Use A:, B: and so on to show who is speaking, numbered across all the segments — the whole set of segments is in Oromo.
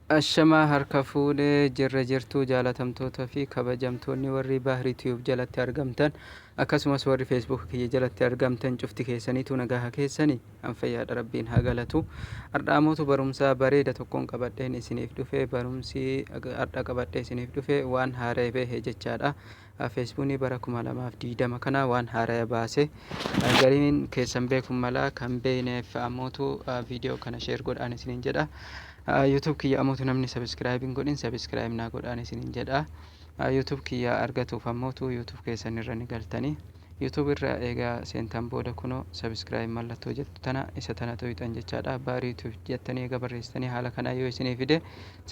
A: Ashamaa, harka fuunee jirra jirtuu, jaalatamtoota fi kabajamtoonni warri Bahri Tube jalatti argamtan, akkasumas warri Facebook kiyya jalatti argamtan, cufti keessaniitu nagaha keessanii? An fayyaadha, Rabbiin haa galatu. Har'aamotu barumsa bareeda tokkoon qabadheen isiniif dhufe. Barumsi har'a qabadhee isiniif dhufe waan haara'e bahe jechaadha. Feesbuukni bara 2020 kana waan haaraya baase gariin keessan beekun mala, kan beekneef ammootu viidiyoo kana share godhaan isiniin jedha. YouTube kiyya ammootu namni subscribe hin godhin subscribe naa godhaan isiniin jedha. YouTube kiyya argatuuf ammootu YouTube keessan irra ni galtanii. YouTube irra eegaa seentan booda kunoo subscribe mallattoo jettu tana, isa tana tuqxan jechaadha. Bahri YouTube jettanii eega barreessitanii, haala kanaa yoo isinii fide,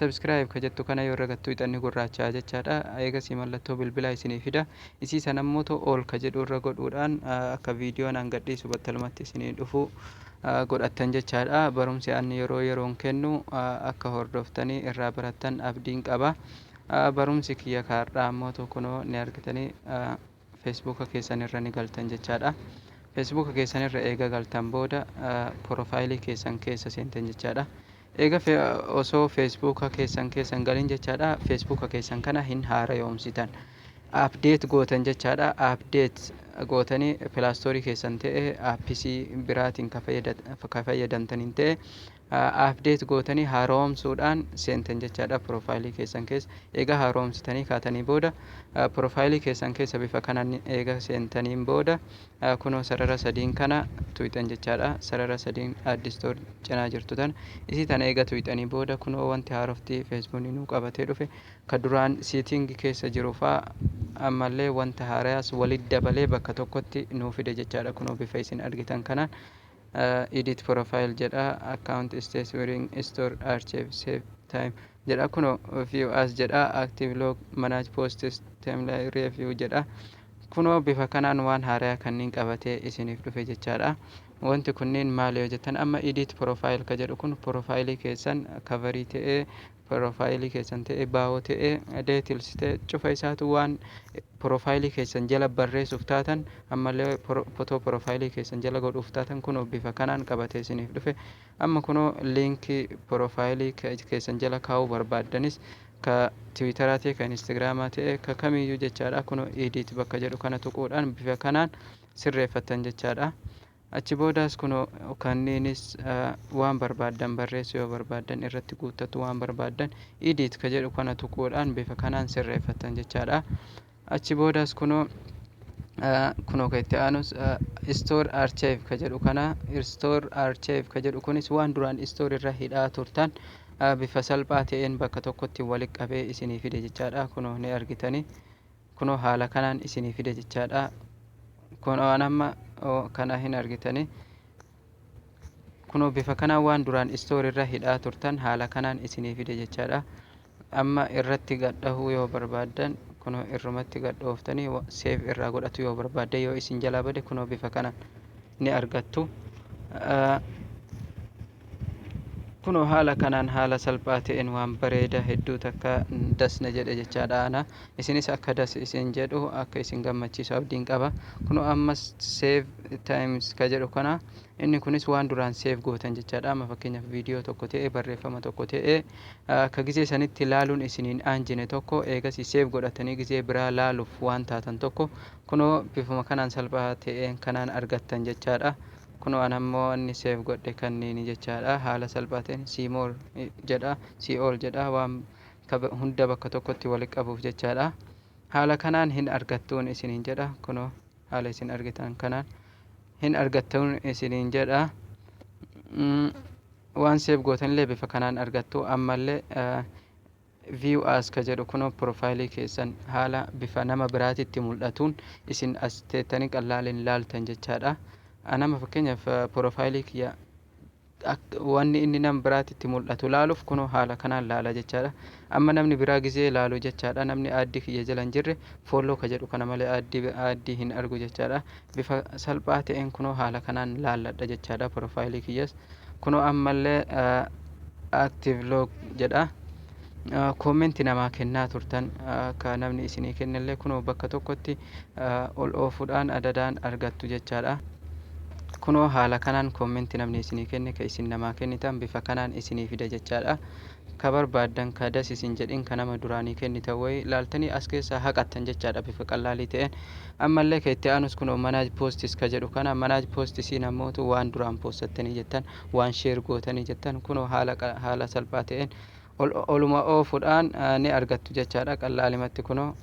A: subscribe ka jettu kana yoo irra gad tuqxan ni gurraachaa jechaadha. Eegasii mallattoo bilbilaa isinii fida. Isii sana ammootu all ka jedhu irra godhuudhaan akka viidiyoon an gadhiisu battalumatti isinii dhufu godhattan jechaadha. Barumsi an yeroo yeroon kennu akka hordoftanii irraa barattan abdiin qaba. Barumsi kiyya kaardhaa ammootu kunoo ni argitanii, Feesbuuka keessan irra ni galtan jechaadha. Feesbuuka keessan irra eega galtan booda porofaayilii keessan keessa seentan jechaadha. Eega osoo Feesbuuka keessan keessa hin galin jechaadha, Feesbuuka keessan kana hin haarayoomsitan. Update gootan jechaadha. Update gootanii Play Storeii keessan ta'e, aappii biraatiin ka fayyadamtaniin ta'e, update gootanii haaromsuudhaan seentan jechaadha profaayilii keessan keessa. Egaa haaromsitanii kaatanii booda, profaayilii keessan keessa bifa kanaan eega seentaniin booda, kunoo sarara sadiin kana tuqxan jechaadha. Sarara sadiin add story cinaa jirtu tana, isii tana eega tuqxanii booda, kunoo wanti haarofti Feesbuukni nuu qabatee dhufe ka duraan setting keessa jiru faa, ammallee wanta haarayaas walitti dabalee bakka tokkotti nuu fide jechaadha. Kunoo bifa isin argitan kanaan edit profile jedha, account status, viewing, store, archive, save time jedha, kuno view as jedha, active log, manage posts, timeline, review jedha. Kunoo bifa kanaan waan haarayaa kanneen qabatee isiniif dhufe jechaadha. Wanti kunniin maali yoo jettan, amma edit profile ka jedhu kun profaayilii keessan coverii ta'ee, profaayilii keessan ta'e, bio ta'e, details ta'e, cufa isaatu waan profaayilii keessan jala barreessuuf taatan, ammallee fotoo profaayilii keessan jala godhuuf taatan, kunoo bifa kanaan qabatee isiniif dhufe. Amma kunoo liinkii profaayilii keessan jala kaa'uu barbaaddanis, ka Tiwiitaraa ta'e, ka Instagraamaa ta'e, ka kamiyyuu jechaadha, kunoo edit bakka jedhu kana tuquudhaan bifa kanaan sirreeffattan jechaadha. Achi boodaas kunoo kanneenis waan barbaaddan barreessuu yoo barbaaddan irratti guuttatu, waan barbaaddan edit ka jedhu kana tuquudhaan bifa kanaan sirreeffattan jechaadha. Achi boodaas kunoo ka itti aanus store archive ka jedhu kana. Store archive ka jedhu kunis waan duraan store irra hidhaa turtan bifa salphaa ta'een bakka tokkotti walitti qabee isinii fide jechaadha. Kunoo ni argitanii, kunoo haala kanaan isinii fide jechaadha. Kunoo an amma kana hin argitanii, kunoo bifa kanaan waan duraan store irra hidhaa turtan haala kanaan isinii fide jechaadha. Amma irratti gadhahuu yoo barbaaddan, kunoo irrumatti gadhooftanii save irraa godhatu yoo barbaaddan, yoo isin jalaa bade, kunoo bifa kanaan ni argattu. Kunoo haala kanaan haala salphaa ta'een waan bareeda hedduu takka dasna jedhe jechaadha. Ana isinis akka das isin jedhu, akka isin gammachiisu abdiin qaba. Kunoo ammas save times ka jedhu kana, inni kunis waan duraan save gootan jechaadha. Amma fakkeenyaaf viidiyoo tokko ta'e, barreeffama tokko ta'e, ka gizee sanitti laaluun isiniin aanjine tokko, eegasii save godhatanii gizee biraa laaluuf waan taatan tokko, kunoo bifuma kanaan salphaa ta'een kanaan argattan jechaadha. Kunoo an ammoo inni save godhe kanniini jechaadha. Haala salphaa ta'een see more jedha, see all jedha, waan hunda bakka tokkotti walitti qabuuf jechaadha. Haala kanaan hin argattuun isiniin jedha. Kunoo haala isin argitan kanaan hin argattuun isiniin jedha. Waan save gootanillee bifa kanaan argattu. Ammallee view as ka jedhu, kunoo profaayilii keessan haala bifa nama biraatitti mul'atuun isin as teettanii qallaaliin laaltan jechaadha. Anama fakkeenyaaf profaayilii kiyya wanni inni nama biraatitti mul'atu laaluuf kunoo haala kanaan laala jechaadha. Amma namni biraa gizee laalu jechaadha, namni add kiyya jala hin jirre follow ka jedhu kana malee add hin argu jechaadha. Bifa salphaa ta'een kunoo haala kanaan laalladha jechaadha profaayilii kiyyas. Kunoo ammallee active log jedha. Koommenti namaa kennaa turtan, akka namni isinii kennellee, kunoo bakka tokkotti ol oofuudhaan adadaan argattu jechaadha. Kunoo haala kanaan koommenti namni isinii kenne, ka isin namaa kennitan, bifa kanaan isinii fida jechaadha. Ka barbaaddan, ka das isin jedhin, ka nama duraanii kennitan wayii laaltanii as keessaa haqattan jechaadha bifa qallaalii ta'een. Ammallee ka itti aanus kunoo manage posts ka jedhu kana. Manage postisiin ammootu waan duraan postattanii jettan, waan share gootanii jettan, kunoo haala salphaa ta'een oluma oofuudhaan ni argattu jechaadha qallaalimatti. Kunoo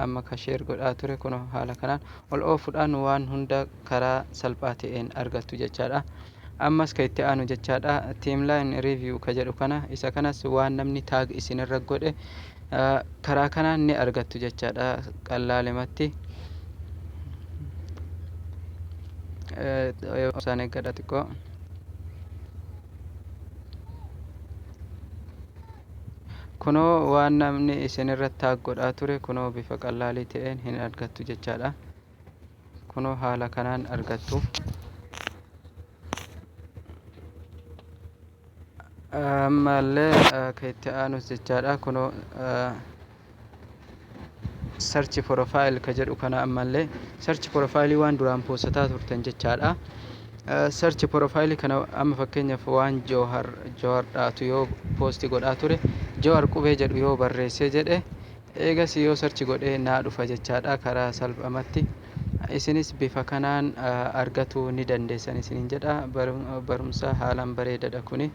A: amma ka share godhaa ture kunoo haala kanaan ol oofuudhaan waan hunda karaa salphaa ta'een argattu jechaadha. Ammas ka itti aanu jechaadha timeline review ka jedhu kana. Isa kanas waan namni tag isinirra godhe karaa kanaan ni argattu jechaadha qallaalimatti. Isaan eeggadha xiqqoo. Kunoo waan namni isinirra tag godhaa ture kunoo bifa qallaalii ta'een hin argattu jechaadha. Kunoo haala kanaan argattu. Ammallee ka itti aanus jechaadha kunoo search profile ka jedhu kana. Ammallee search profile waan duraan poostataa turtan jechaadha. Search profile kana amma fakkeenyaaf waan Joohar Joohar dhaatu yoo post godhaa ture, Joohar qubee jedhu yoo barreessee jedhe, eegas yoo search godhee naa dhufa jechaadha karaa salphamatti. Isinis bifa kanaan argatuu ni dandeessan isinin jedha. Barumsa haalaan bareedadha kuni.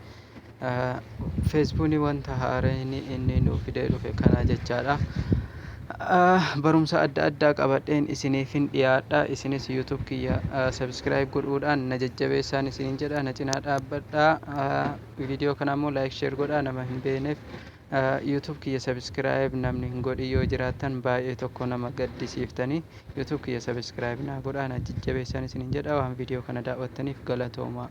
A: Feesbuukni wanta haaraan inni nuu fidee dhufe kana jechaadha. Barumsa adda addaa qabadheen isiniifin dhiyaadha. Isinis YouTube kiyya subscribe godhuudhaan na jajjabeessaan isinin jedha, na cinaa dhaabbadha. Viidiyoo kana ammoo like, share godhaa nama hin beekneef. YouTube kiyya subscribe namni hin godhin yoo jiraattan baay'ee tokko nama gaddisiiftanii. YouTube kiyya subscribe naa godhaa, na jajjabeessaan isinin jedha. Waan viidiyoo kana daawwattaniif galatoomaa.